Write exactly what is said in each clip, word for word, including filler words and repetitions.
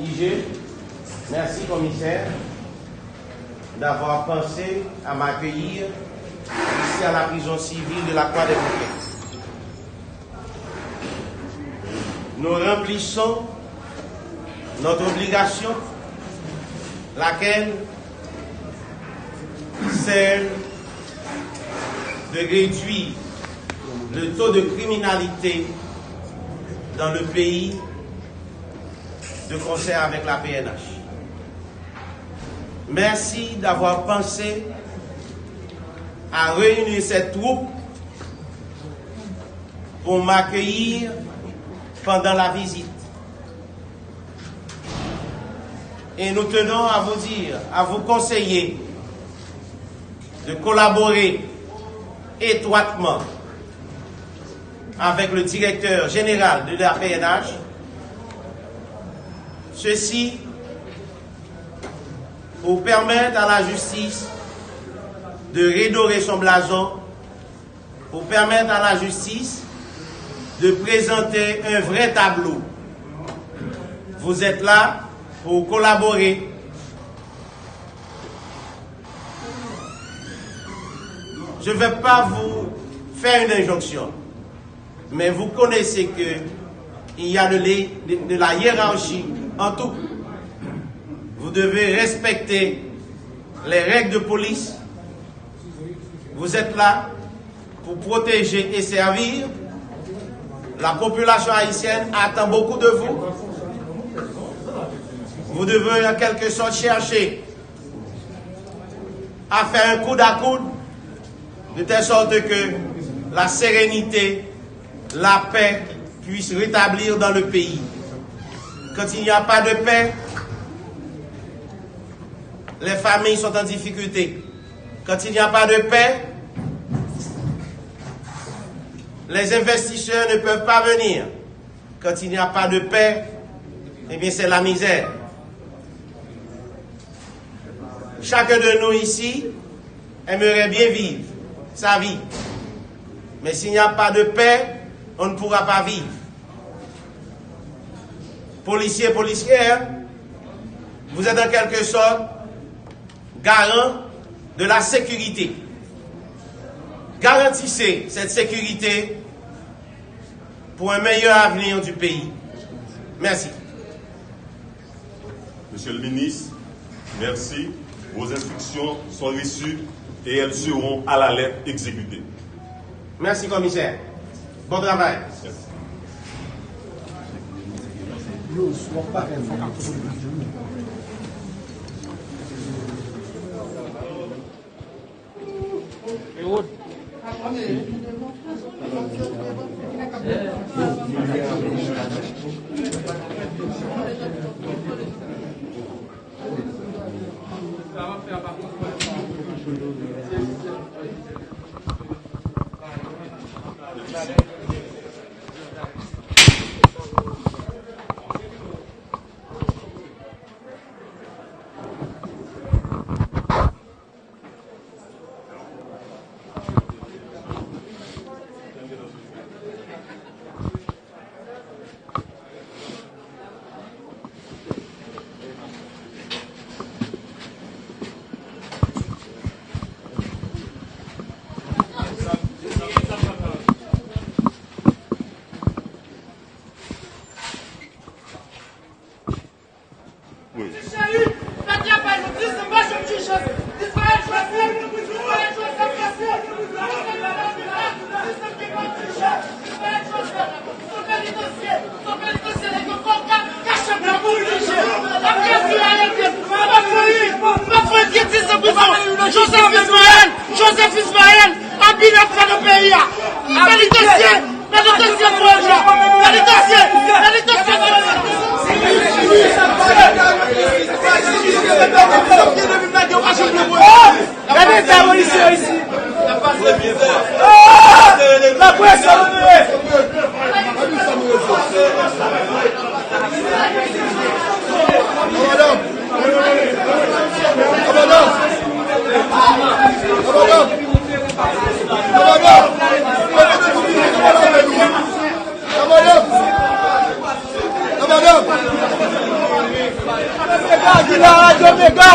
I G, merci, commissaire, d'avoir pensé à m'accueillir ici à la prison civile de la Croix des Bouquets. Nous remplissons notre obligation, laquelle, celle de réduire le taux de criminalité dans le pays de concert avec la P N H. Merci d'avoir pensé à réunir cette troupe pour m'accueillir pendant la visite. Et nous tenons à vous dire, à vous conseiller de collaborer étroitement avec le directeur général de la P N H. Ceci pour permettre à la justice de redorer son blason, pour permettre à la justice de présenter un vrai tableau. Vous êtes là pour collaborer. Je ne vais pas vous faire une injonction, mais vous connaissez que il y a de, de, de la hiérarchie en tout. Vous devez respecter les règles de police. Vous êtes là pour protéger et servir. La population haïtienne attend beaucoup de vous. Vous devez en quelque sorte chercher à faire un coude à coude, de telle sorte que la sérénité, la paix puisse rétablir dans le pays. Quand il n'y a pas de paix, les familles sont en difficulté. Quand il n'y a pas de paix, les investisseurs ne peuvent pas venir. Quand il n'y a pas de paix, eh bien, c'est la misère. Chacun de nous ici aimerait bien vivre sa vie. Mais s'il n'y a pas de paix, on ne pourra pas vivre. Policiers, policières, vous êtes en quelque sorte garant de la sécurité. Garantissez cette sécurité pour un meilleur avenir du pays. Merci. Monsieur le ministre, merci. Vos instructions sont reçues et elles seront à la lettre exécutées. Merci, commissaire. Bon travail. Merci. Wi. Cheri, fèt la pa nou, dis nou pa janm jije. Disparèt Joseph, disparèt Joseph, mesye. Joseph pa nan mitan, Joseph ki pa jije. Disparèt Joseph. Son penitansye, son penitansye, nèg yo fò ka kache pou yo jije. N ap fè sou arete. N ap fè, n ap fè dis an prizon. Joseph Ismaël, Joseph Ismaël, anpil ap fè nan peyi a. Penitansye. Gade sa polisye yo isi. Ah! La presyon nou ye.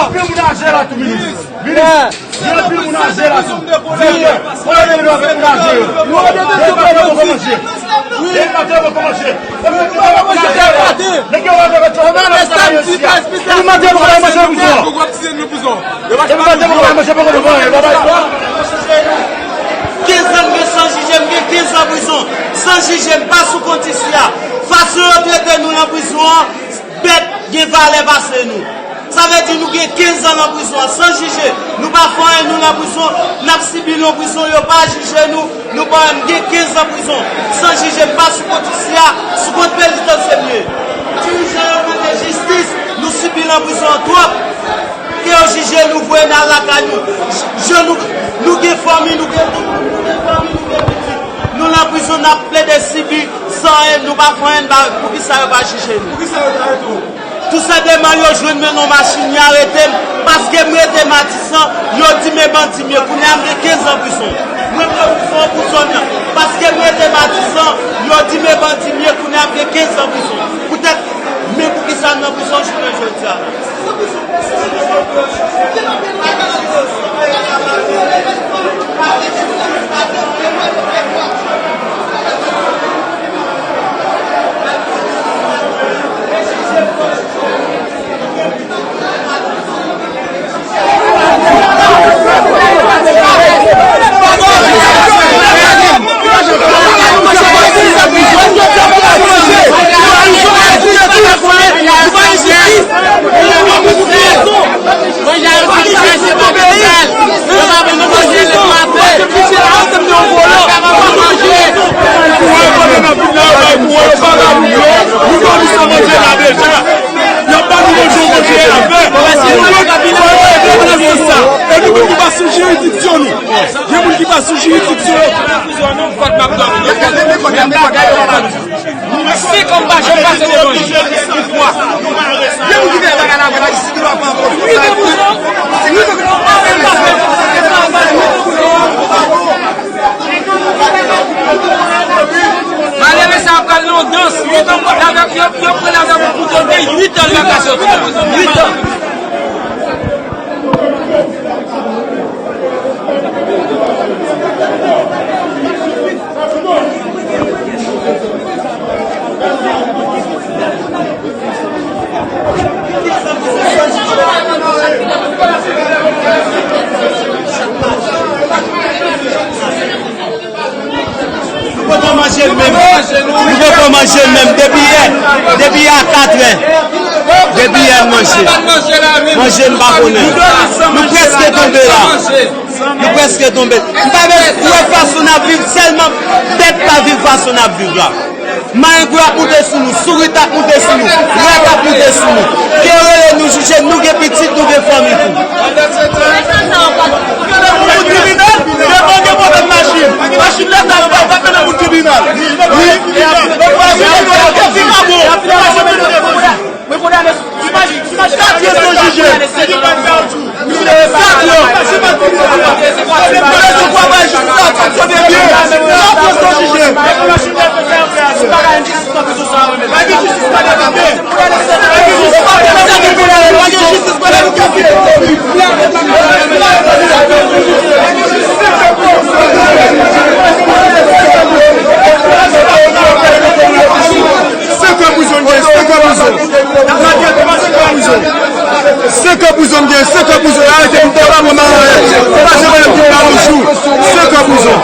Anpil moun aje la tou, minis. Minis, gen anpil moun aje la tou. Vini, vini, vini avèk moun aje yo. Yo pa te bon kòmanse. Yo pa te bon kòmanse. Kenz an m gen san jije, m gen kenz an prizon. San jije, m pa sou kont isi a. Fason yo trete nou nan prizon an, bèt gen valè pase nou. Sa vle di nou gen kenz an nan prizon an, san jije. Nou pa fè anyen, nou nan prizon, n ap sibi nan prizon, yo pa jije nou. Nou pa wè m gen kenz an prizon san jije, m pa sou kont isi a, sou kont penitansye m ye. Dirijan yo mande jistis, nou sibi nan prizon an twòp. Ke yo jije nou, voye n al lakay nou. Je nou, nou gen fanmi, nou gen, nou gen fanmi, nou gen pitit. Nou nan prizon, n ap plede sibi san anyen, nou pa fè anyen, n pa, poukisa yo pa jije nou? Poukisa yo pa jije nou? Tou senpleman, yo jwenn mwen nan machin, yo arete m, paske m rete Matisan, yo di men bandi m ye, kounye a m gen kenz an prizon. Mwen pran prizon pou zòn nan, paske m rete Matisan, yo di men bandi m ye, kounye a m gen kenz an prizon. Poutèt, men poukisa m nan prizon jounen jodi a la? Kouraj, konnen nan vil la, yo bay kouraj, vagabon yo, nou ba nou sa manje la deja. Y ap ba nou manje, yon manje avè. Nou mèt fò ede nan sans sa. E nou menm nou pa sou jiridiksyon nou. Gen moun ki pa sou jiridiksyon yo. Senk an m pa janm pase devan li. Gen moun ki fè bagay la vre, lajistis dwe fè ankò. Uit an. Uit an. Malere sa ap pral nan dans. Uit an, yo, yo pran l avèk yon kouto, gen uit an l pa ka soti la. Uit an. Nou poko manje l menm. Nou poko manje l menm. Depi yè, depi yè a katrè. Depi yè n manje. Manje n pa konnen. Nou prèske tonbe la. Nou prèske tonbe. M pa vle wè fason n ap viv, sèlman bèt pa viv fason n ap viv la. Mayengou ap moute sou nou, sourit ap moute sou nou, rèk ap moute sou nou. Ke yo rele nou jije, nou gen pitit, nou gen fanmi tou. Pou tribinal, devan gen pwoblèm machin. Machin Leta yo pa, pa mennen pou tribinal. Wi. Kat ye san jije. Kat ye. Kat ye san jije. Senk an prizon, senk an prizon. Senk an prizon. Senk an prizon m gen, senk an prizon. Yo arete m, yo pa pran m anyen. Yo pa janm rele m tribinal yon jou. Senk an prizon.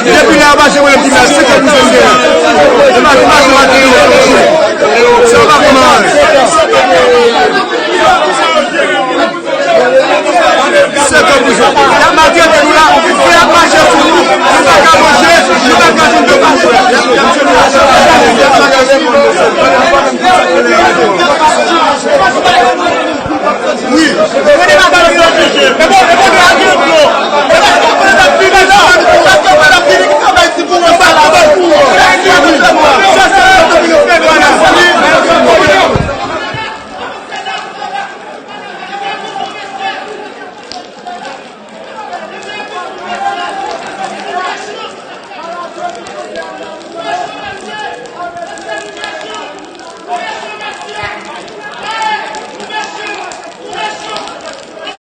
Depi lè yo pa janm rele m tribinal, senk an prizon m gen. Yo pa, yo pa janm rele m yon jou. Yo pa pran m anyen. Senk an prizon.